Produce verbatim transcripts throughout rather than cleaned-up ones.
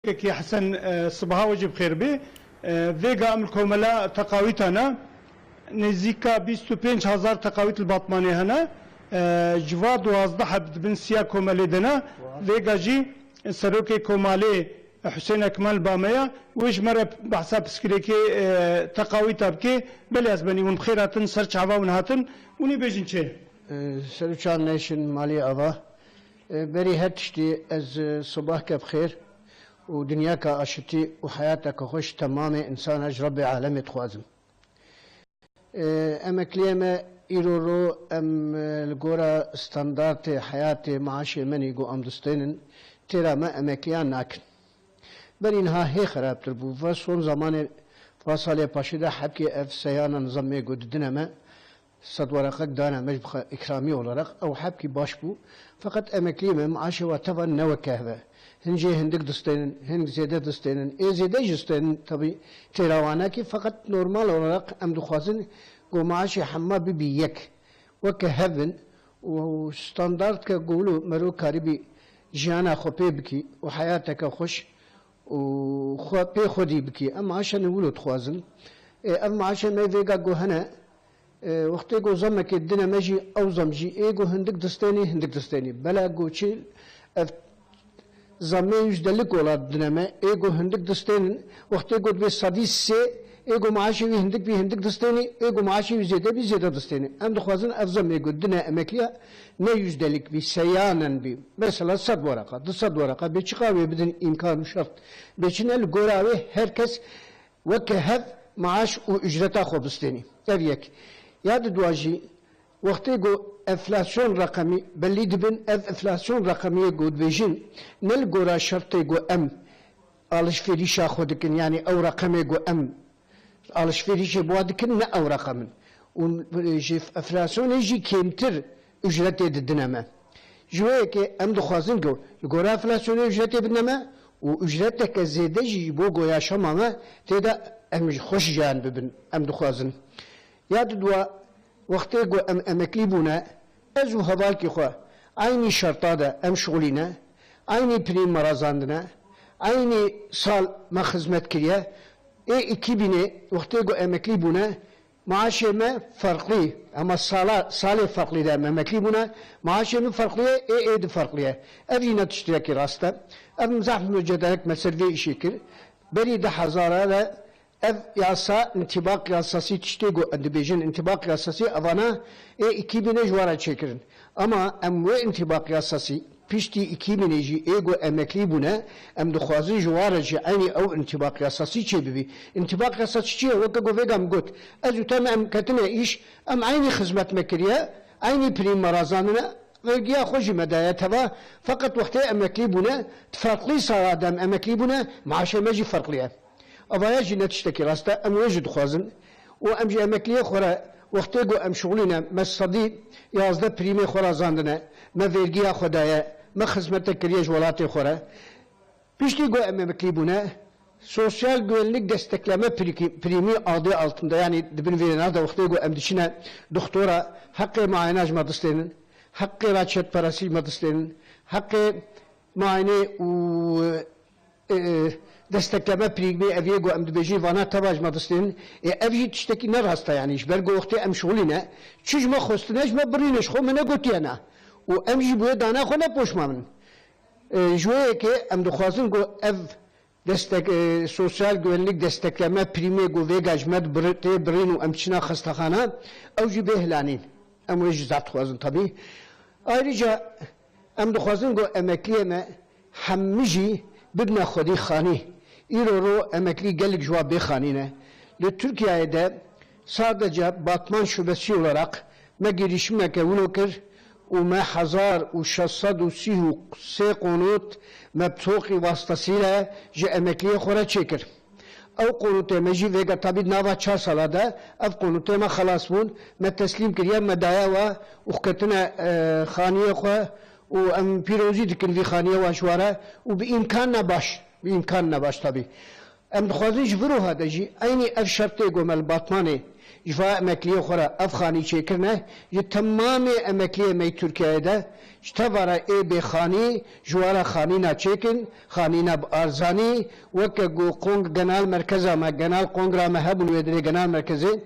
Kekê Hesen, e, sibaha we jî bi xêr bê. E, vêga em li komela teqawîta ne. Nêzîka bîst û pênc hezar teqawît li Batmanê hene. E, ji va duwazdeh heb di bin siya komelê de ne. Vêga jî serokê komalê Husên Ekmel ba me ya. Wê ji me re behsa piskirêkê, e, teqawîta bike. Belê ez benî hûn bi xêr hatin, ser çava hûn hatin. Hûn ê bêjin çi? E, ser û çav neşin malê ava. E, berî her tiştî ez, e, sibahke bi xêr û dinyaka aşitî û heyateke xweş temamê insana ji Rebbê alemê dixwazim. E, emekliyê me îro ro em, e, li gora standartê heyatê maaşê menî ku em distênin têra me emekliyan nakin. Berî niha hê xerabtir bû. Va son zamanê, va salê paşê de hebkê ev seyana nizamê ku didine me, sed weraqek dane me ji bixwe îkramî olarak, ew hebkî baş bû. Feqet emekliyê me maaşê wa teva ne weke hev e. Hin jê hindik distênin, hin zêde distênin. Ê zêde jî distênin, tabî têra wan nakî, feqet normal olarak em dixwazin ku maaşê hema bibî yek. Weke hev bin û standartke ku wilo mero karibî jiyana xwe pê bikî û heyateke xweş û xwe pê xwedî bikî. Em maaşa ne wilo dixwazin. Ê, ev maaşa me vêga ku hene, e, wextê ku zamekê dine me jî, ew zam jî ê ku hindik distênî, hindik distênî. Bela ku çi ev zamê yüzdelik ola dine me, ê ku hindik distênin, wextê ku dibê sedî sê, ê ku maaşê wî hindik bî, hindik distênî, ê ku maaşê wî zêde bî, zêde distênî. Em dixwazin ev zamê ku dine emekliya ne yüzdelik bî, seyanen bî. Mesela sed waraqa, du sed waraqa, bê çiqa wê bidin îmkan û şert. Bê çi ne li gora wê her kes weke hev maaş û ücreta xwe bistênî. Ev yek. Ya di dua jî, wextê ku enflasyon reqemî belî dibin, ev enflasyon reqemiyê ku dibêjin, ne li gora şertê ku em alişverîşa xwe dikin, yanî ew reqemê ku em alişverîşê bi wa dikin, ne ew reqem in. Û ji enflasyonê jî kêmtir ücretê didine me. Ji wê yekê em dixwazin ku li gora enflasyonê ücretê bidine me û ücreteke zêde jî ji bo ku yaşama me tê de em ji xweş jiyan bibin, em dixwazin. Ya di dua wextê ku em emeklî bûne, ez û hevalkî xwe eynî şerta de em şixulîne, eynî prîm me razandine, eynî sal me xizmet kiriye. Ê iki bînê wextê ku emeklî bûne, maaşê me ferqlî, hema sala, salê ferqlî de em emeklî bûne, maaşê min ferqlî ye, ê ê di ferqlî ye. Ev jî ne tiştekî rast e. Ev mizah mucedelek me ser vê îşê kir. Berî du hezara de ev yasa, întîbaq yasasî tiştê ku em dibêjin întîbaq yasasî, evana ê iki bînê ji wan re çêkirin. Ama em wê întîbaq yasasî piştî iki bînê jî ê ku emeklî bûne, em dixwazin ji wan re jî eynî ew întîbaq yasasî çêbibî. Întîbaq yasasî çi ye? Weke ku vêga min got, ez û te me em ketine îş, em eynî xizmet me kiriye, eynî prîm me razandine, vergiya xwe jî me daye teva, feqet wextê emeklî bûne, di ferqlî sala de em emeklî bûne, maaşê me jî ferqlî ye. Evaya jî ne tiştekî rast e, em wê jî dixwazin. Û em ji emekliyê xwe re wextê ku em şixulîne, me sedî yazdeh prîmê xwe razandine, me vergiya xwe daye, me xizmetek kiriye ji welatê xwe re. Piştî ku em emeklî bûne, sosyal güvenlik destekleme prîkî-, prîmî adı altında, yanî di bin vê navê de wextê ku em diçine doktora, heqê muayena ji me distênin, heqê raçetperasî ji me distênin, heqê muayene û e, e, destekleme prîmê ev yê ku em dibêjin vana teva ji me distên, ê, ev jî tiştekî ne rast e, yanî ji ber ku wextê em şixulîne, çi ji me xwestine ji me birîne, ji xwe me negotiye ne. Û em jî bi wê dana xwe ne poşman in. E, ji wê yekê em dixwazin ku ev destek, e, sosyal güvenlik destekleme prîmê ku vêga ji me dibir-, tê birîn û em çina xestexana, ew jî bê hilanîn. Em wê jî zaf dixwazin tabî. Ayrıca em dixwazin ku emekliyê me hemî jî bibine xwedî xanî. Îro ro emeklî gelek ji wa bê xanî ne. Li Tirkiyeyê de sadece Batman şubesi olarak me girişimeke wilo kir û me hezar û şeş sed û sî û sê konut me bi toqî vastasîle ji emekliyê xwe re çêkir. Ew qonûtê me jî vêga tabî nava çar sala de ev qonûtê me xelas bûn, me teslîm kiriye, me daye we û xiketine, e, xaniyê xwe û em pîrozî dikin vî xaniyê we ji we re û bi îmkan ne baş, bi îmkan ne baş tabî. Em dixwazin ji vir û ha de jî eynî ev şertê ku me li Batmanê Ji va emekliyê xwe re ev xanî çêkirine, ji temamê emekliyê me yê Tirkiyeyê de, ji teva re ê bê xanî, ji wa re xanîna çêkin, xanîna bi arzanî, weke ku kong genal merkeza me, genal kongra me hebûn wê dirê genal merkezê,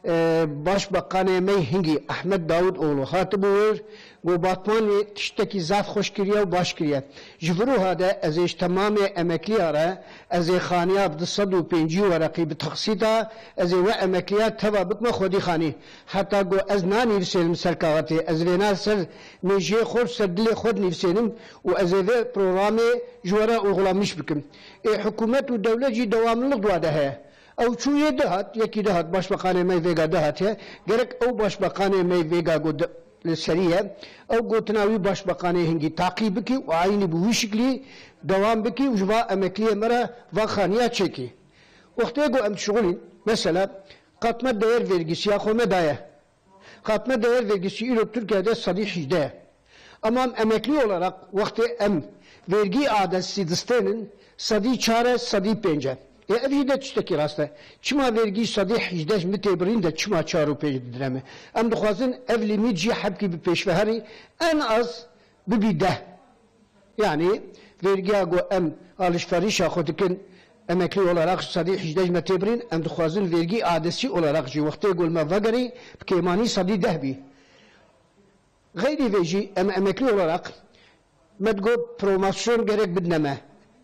e, başbakanê me yê hingî Ahmet Davutoglu hatibû wir, got, Batmanê tiştekî zaf xweş kiriye û baş kiriye. Ji vir û ha de ez ê ji temamê emekliya re, ez ê xaniya bi du sed û pêncî wereqî bi taksîta, ez ê we emekliya teva bikime xwedî xanî. Heta ku ez nanivîsênim ser kaxetê, ez vêna ser mêjiyê xwe, ser dilê xwe dinivîsênim û ez ê vê programê ji we re uygulamiş bikim. Ê hikûmet û dewlet jî dewamlilik di wa de heye. Ew çû yê dihat, yekî dihat, başbakanê me yê vêga dihatiye. Gerek ew başbakanê me yê vêga ku di-, li serî ye, ew gotina wî başbakanê hingî taqî bikî û eynî bi wî şiklî dewam bikî û ji va emekliyê me re va xaniya çêkî. Wextê ku em dişixulîn, mesela, katma değer vergisi ya xwe me daye. Katma değer vergisi îro Tirkiye de sedî hejdeh ye. Ama em emeklî olarak wextê em vergî adesî distênin, sedî çar e, sedî pênc e. Ê, ev jî de tiştekî rast e. Çima vergî sedî hejdeh ji min tê birîn de çima çar û pênc didine me? Em dixwazin ev lîmît jî hebkî bi pêşveherî en az bibî deh. Yani vergiya ku em alişverişa xwe dikin, emeklî olarak sedî hejdeh ji me tê birîn, em dixwazin vergî adesî olarak jî wextê ku li me vegerî bi kêmanî sedî deh bî. Xeyrî vê jî em emeklî olarak me digot promotion gerek bidine me.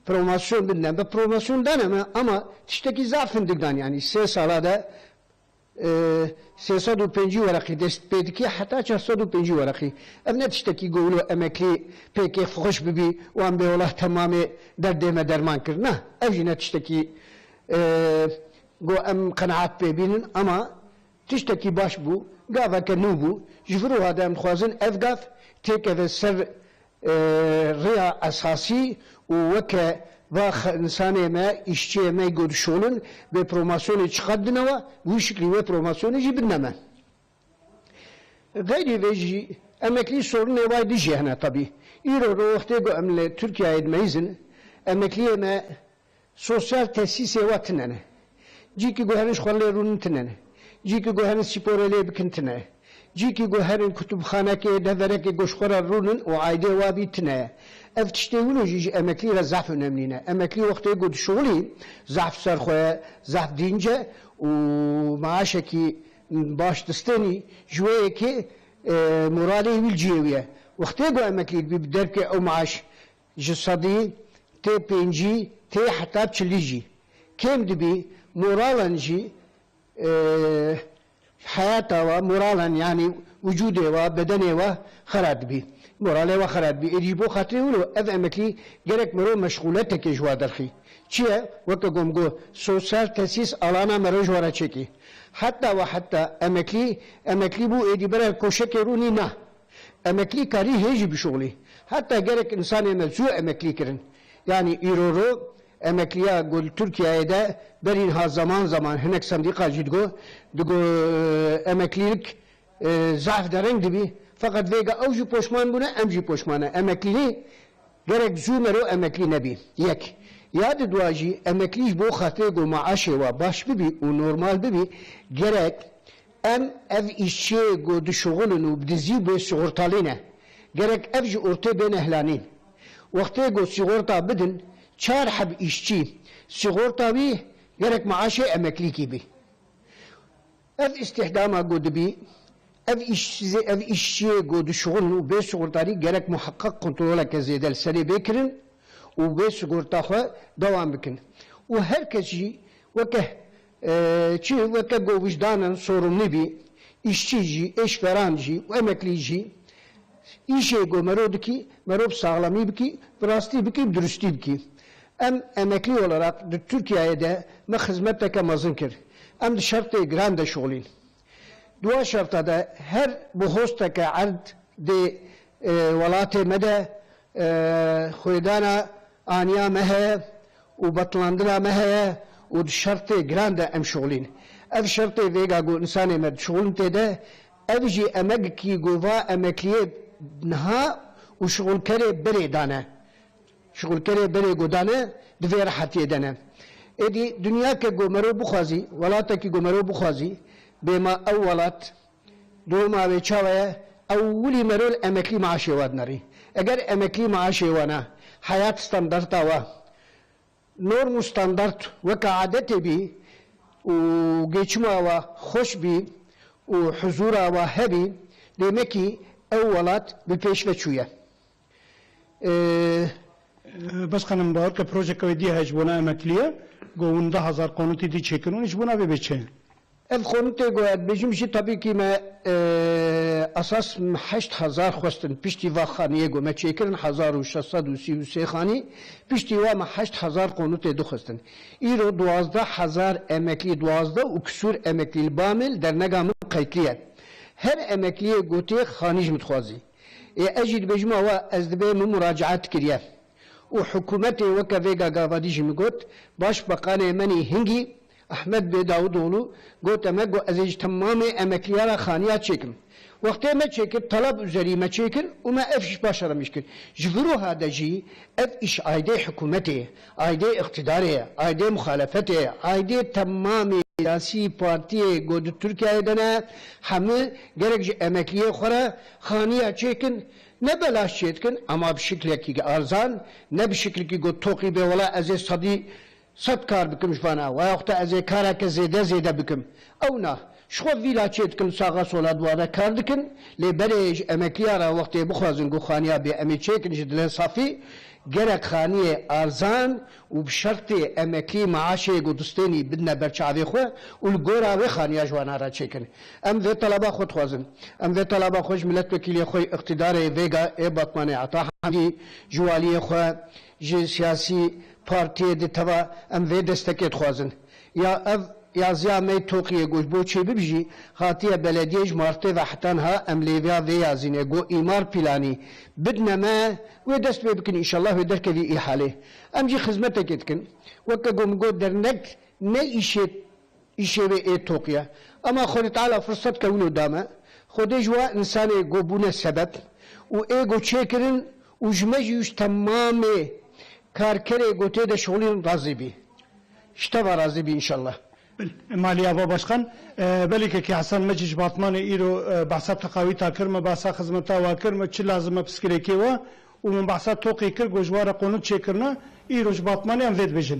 Promotion bidine me. Promotion dane me ama tiştekî zaf hindik dan, yani sê sala de, e, sê sed û pêncî wereqî dest pê dikî heta çar sed û pêncî wereqî. Ev ne tiştekî ku wilo emeklî pê kêfxweş bibî û em bê wela temamê derdê me derman kir. Na, ev jî ne tiştekî, e, ku em qenaet pê bînin ama tiştekî baş bû, gaveke nû bû. Ji vir û ha de em dixwazin ev gav têkeve ser, e, rêya esasî û weke va xe-, insanê me, îşçiyê me ku dişolin, bê promosyonê çiqas dine we, wî şiklî wê promosyonê jî bidine me. Xeyrî vê jî emeklî sorunê wayê din jî hene tabî. Îro ro wextê ku em li Tirkiyeyê dimeyizin, emekliyê me sosyal tesîsê wa tune ne. Cîkî ku herin ji xwe lê rûnin tune ne. Cîkî ku herin sporê lê bikin tune ye. Cîkî ku herin kutubxanekê, deverekê ku ji xwe re rûnin û aydê wa bî tune ye. Ev tiştê wilo jî ji emeklî re zaf önemlî ne. Emeklî wextê ku dişixulî zaf ser xwe ye, zaf dînc e û maaşekî baş distênî ji wê yekê, e, moralê wî li cihê wî ye. Wextê ku emeklî dibî bi derbkê ew maaş ji sedî tê pêncî, tê heta çilî jî kêm dibî, moralan jî, e, heyata wa, moralan, yanî wicûdê wa, bedenê wa xera dibî. Moralê wa xera dibî. Êdî ji bo xatirê wilo ev emeklî gerek mero meşxûleteke ji wa derxî. Çi ye? Weke ku em got, sosyal tesîs alana mero ji wa re çêkî. Heta we heta emeklî, emeklî bû êdî bere koşekê rûnî na. Emeklî karî hê jî bişuxulî. Heta gerek insanê me zû emeklî kirin. Yanî îro ro emekliya ku li Tirkiyeyê de berî niha zaman zaman hinek sendîqa jî digo, digo, emeklîlik, e, zaf dereng dibî. Feqet vêga ew jî poşman bûne, em jî poşman e. Emeklî gerek zû mero emeklî nebî. Yek. Ya di dua jî emeklî ji bo xatirê ku maaşê wa baş bibî û normal bibî, gerek em ev îşçiyê ku dişuxulin û bi dizî û bê sigortalî ne. Gerek ev ji ortê bêne hilanîn. Wextê ku sigorta bidin, çar heb îşçî, sigorta wî gerek maaşê emeklîkî bî. Ev îstihdama ku dibî, ev îşçi-, ev îşçiyê ku dişuxulin û bê sigortalî gerek muheqeq kontroleke zêde li serê bê kirin û bê sigorta xwe dewam bikin. Û her kes jî weke, e, çi, weke ku wijdanen sorumlî bî, îşçî jî, êşveran jî û emeklî jî, îşê ku mero dikî, mero bi saxlemî bikî, bi rastî bikî, bi durustî bikî. Em emeklî olarak di Tirkiyeyê de me xizmeteke mezin kir. Em di şertê giran de şixulîn. Di wan şerta de her bihosteke erd dê, e, welatê me de, e, xwêdana aniya me heye û betilandina me heye û di şertê giran de em şixulîn. Ev şertê vêga ku insanê me dişixulin tê de, ev jî emegekî ku va emekliyê niha û şixulkerê berê dane. Şixulkerê berê ku dane di vê rehetiyê de ne. Êdî dinyake ku mero bixwazî, welatekî ku mero bixwazî, bêma ew welat duruma wê çawa ye, ewilî mero li emeklî maaşê wa dinerî. Eger emeklî maaşê wana, heyat standarta wa, norm û standart weke adetê bî û geçima wa xweş bî û huzûra wa hebî, demekî ew welat bi pêş ve çûye. Ee, Bes xanim, bawer ke projeke wê dî heye ji bona emekliye, go hûn deh hezar qonutî dî çêkin, hûn ji bona vê bê çi? Ev qonutê go ez dibêjim jî, tabî kî me, e, esas me heşt hezar xwestin piştî va xaniyê go me çêkirin, hezar û şeş sed û sî û sê xanî, piştî wa me heşt hezar qonutê dixwestin. Îro duwazdeh hezar emeklî, duwazdeh û kisûr emeklî li ba me li dernega min qeydliye. Her emekliyê gotê xanî ji min dixwazî. Ê ez jî dibêjim awa ez dibê min muracaat kiriye. Û hikûmetê weke vêga gavadî jî min got, Başbakanê me nî hingî Ehmed Bê Dawudoğlu gote me, got, ez ê ji temamê emekliya re xaniya çêkim. Wextê me çêkir, telab üzerî me çêkir û me ev iş başaramiş kir. Ji vir û hade jî ev iş aydê hikûmetê ye, aydê îqtîdarê ye, aydê muxalefetê ye, aydê temamê siyasî partiyê ku di Tirkiyeyê de ne, hemû gerek ji emekliyê xwe re xaniya çêkin, ne belaş çêdikin, ema bi şiklekî arzan, ne bi şiklekî ku toqî bê, wela ez ê sedî sed kar bikim ji vana, wexta ez ê kareke zêde zêde bikim. Ew na, ji xwe vîla çêdikin, saxa sola di wan re kar dikin, lê berê ji emekliya re wextê bixwazin ku xaniya bê em ê çêkin ji dilê safî, gerek xaniyê arzan û bi şertê emeklî maaşê ku distênî bidine ber çavê xwe û li gora wê xaniya ji wana re çêkin. Em vê teleba xwe dixwazin. Em vê teleba xwe ji miletwekîlê xwe yê îqtîdarê vêga ê Batmanê Ata Hemdî, ji waliyê xwe, ji siyasî partiyê di teva em vê destekê dixwazin. Ya ev yaziya me yê Toqiyê ku ji bo çêbibî jî hatiye belediyê, ji martê ve heta niha em lêviya vê yazînê ku îmar planî bidine me, wê dest pê bikin, înşallah wê derkevî îhalê. Em jî xizmetekê dikin. Weke ku min got, dernek ne îşê, îşê wê ê Toqiye. Ema Xwedê Teala firsat ke wilo da me. Xwedê ji wa însanê ku bûne sebeb û ê ku çêkirin û ji me jî û ji temamê karkerê ku tê de şixulîn razî bî. Ji te ve razî bî înşallah. Bil, Malî Ava Başkan, e, belê kekê Hesen me jî ji Batmanê îro, e, behsa teqawîta kir me, behsa xizmeta wa kir me, çi lazim e piskirêkê we û min behsa Toqî kir, got ji we re qonût çêkirine, îro ji Batmanê em vê dibêjin.